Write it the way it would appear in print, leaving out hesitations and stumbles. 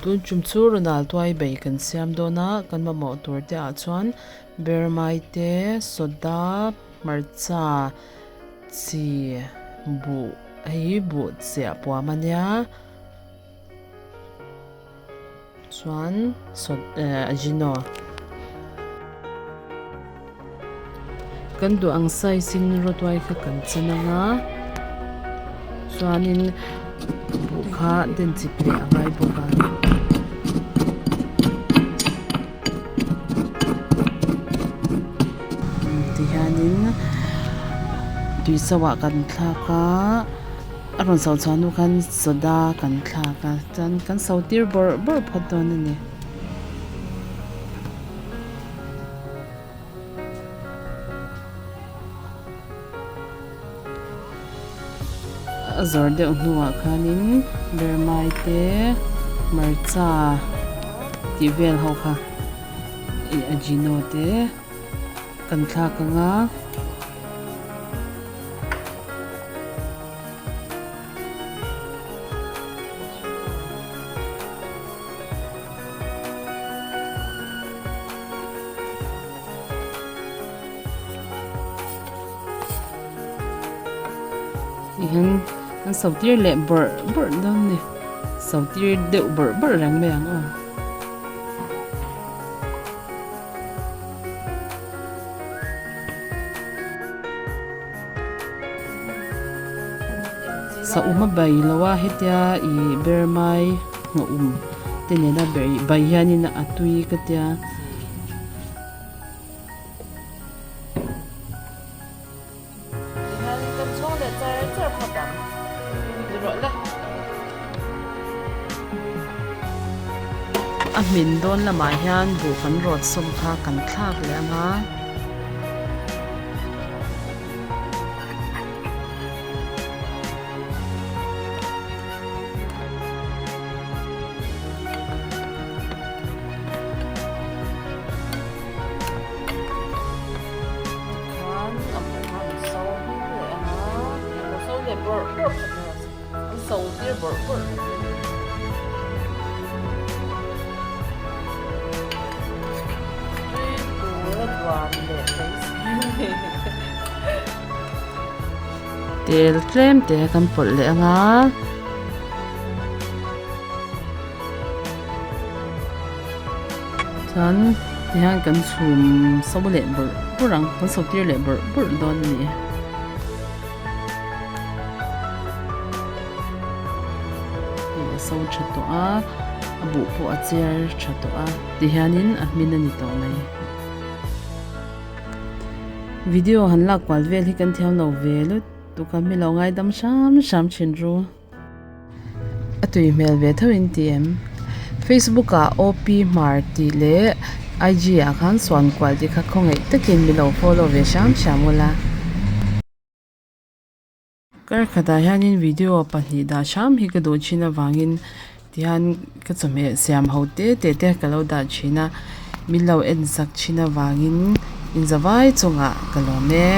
Tun tum chu Ronald tuai bei kan siam dawn a, kan mamawh tur te ah chuan bermai te, soda, hmarcha, chi, buh, hei hi buh chiah puam a nia chuan eh ajino. Kan duh ang size in rawtuai kha kan chan ang a chuanin buh kha den chip leh a ngai bawk a. Tihianin tui so ah kan thlak a a rawn so chhuah hnu khan soda kan thlak a chuan kan so tir bawrh bawrh phawt dawn a ni. A zawr deuh hnuah khanin bermai te hmarcha tih vel ho kha ih ajino te kan thlak ang a. Tihian an so tir leh bawrh bawrh dawn a ni so tir deuh bawrh bawrh reng mai ang aw. Saum a bai lo a hetia ih ber mai nghawh um te nena bai hianin a tui ka tia. A hmin dawn lamah hian buh kan rawt sawm kha kan thlak leh ang a. Tikhan a buh kha an so hming leh ang a, an lo so leh bawrh bawrh kha tur a an so tir bawrh bawrh reng a ni. Tui tura duan leh beisei a ni. Tel tlem te kan pawlh leh ang a. Chuan tihian kan chhum so leh bawrh bawrh ang kan so tir leh bawrh bawrh dawn a ni. Hei a so tha tawh a a buh pawh a chiar tha tawh a tihianin a hmin a ni tawh mai. Video han lak kual vel hi kan thiam lo ve lutuk a mi lo ngaidam hram hram thin ru. A tui hmel ve tho in ti em? Facebook ah OP Hmar tih leh IG ah khan suan kual tih kha khawngaih takin mi lo follow ve hram hram ula. Kar khatah hianin video pahnih dah hram hi ka duh thin avangin tihian ka chawhmeh siam ho te te te ka lo dah thin a min lo en sak thin avangin inzavai chungah ka lawm e.